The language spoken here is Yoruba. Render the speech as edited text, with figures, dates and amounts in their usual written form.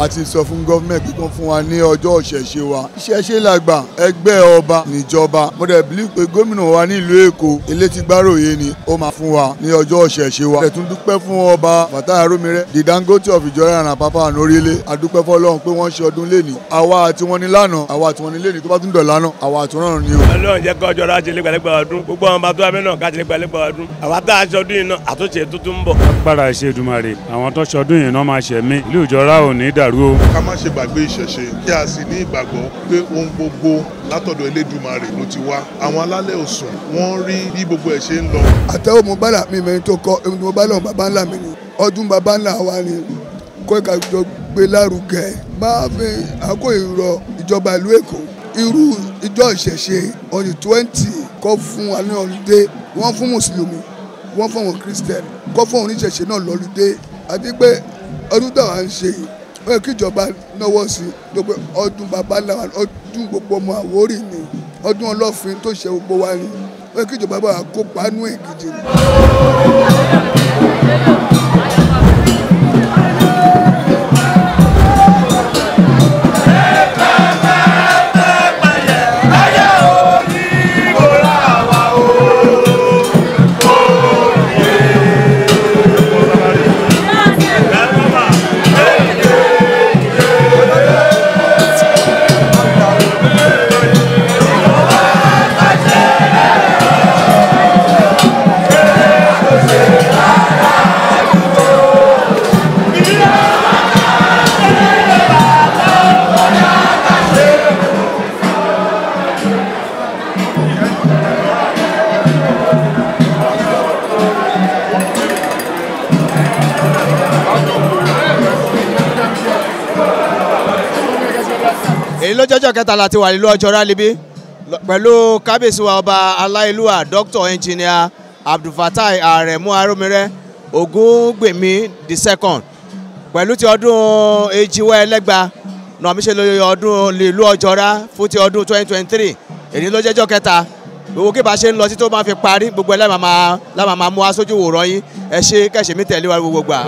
A ti sọ fún gọ́ọ̀mẹ̀ntì pé kán fún wa ní ọjọ́ ìṣẹ̀ṣe wa. Ìṣẹ̀ṣe làgbà, ẹgbẹ́ ọba níjọba. Mo dẹ̀ believe pé gómìnà wa nílùú Èkó, Elétígbáròyé ni ó máa fún wa ní ọjọ́ ìṣẹ̀ṣe wa. A tún dúpẹ́ fún ọba Fatai Aromire, the Dangote of Ìjọra and Apapa and Orílẹ̀. A dúpẹ́ fọ́lọ́run pé wọ́n ṣe ọdún lénìí. Àwa àti wọn ní lánàá, àwa àti wọn ní lénìí, tó bá tún dọ̀la náà, àwa àti wọn ní o. Ọlọ́run jẹ́ kí ọjọ́ rájẹ lẹ́gbẹ̀lẹ́gbẹ̀ ọdún, gbogbo àwọn bàbá tó wà mẹ́nà kájẹ lẹ́gbẹ̀lẹ́gbẹ̀ ọdún. Àwa tá a ṣọdún yìí náà, àtúnṣe tuntun ń bọ̀. Agbára ìṣe Èdùmàrè, àwọn tó ṣọdún yìí náà máa ṣẹ̀mí, ìlú Ìjọra ò ní dàrú o. Ká má ṣe gbàgbé ìṣẹ̀ṣe, kí a sì ní ìgbàgbọ́ pé ohun gbogbo látọ̀dọ̀ Elédùmarè ló ti wá. Àwọn alálẹ̀ òsùn wọ́n rí bí gbogbo ẹ̀ ṣe ń lọ. Àtẹ̀wò mo bá là mí mẹ́rin tó kọ́, èmi mo bá lọ́wọ́ bàbá ńlá mi ni, ọdún bàbá ńlá wa ni kó ìka jọ gbé lárugẹ. Máa fi àkó ìrọ̀ ìjọba ìlú Èkó, irú ìjọ ìṣẹ̀ṣe on the 20 kọ́ fún wa ní ọlùdé, wọ́n fún mùsùlùmí, wọ́n fún àwọn kírísítẹ̀nì, kọ́ fún oníṣẹ̀ṣe náà lọ́lùdé. Àti pé ọdún táwa ń ṣe yìí, ó yẹ kí ìjọba náwó sí i pé ọdún bàbá ńlá wa, ọdún gbogbo ọmọ Àwórì ni, ọdún Ọlọ́fin tó ṣe gbogbo wa ni, ó yẹ kí ìjọba bá wa kópa nú ẹ̀ gidi ni. Èyí ló jọjọ́ kẹta láti wà nílùú Ọjọ́ra níbí pẹ̀lú kábíyèsí wa ọba aláìlúwà Dr. Engineer Abdulfatai Aremu Aromire Ògúngbèmí the second pẹ̀lú ti ọdún Èjìwá Ẹlẹ́gba náà mi ṣe lóye ọdún nílùú Ọjọ́ra fún ti ọdún 2023. Èyí ló jẹ́jọ́ kẹta, gbogbo kí bá ṣe ń lọ sí tó máa fi parí gbogbo ẹ̀ láì máa mú aṣojú wòran yín. Ẹ ṣe kẹ̀ṣẹ̀ mi tẹ̀lé wa gbogbo gbà.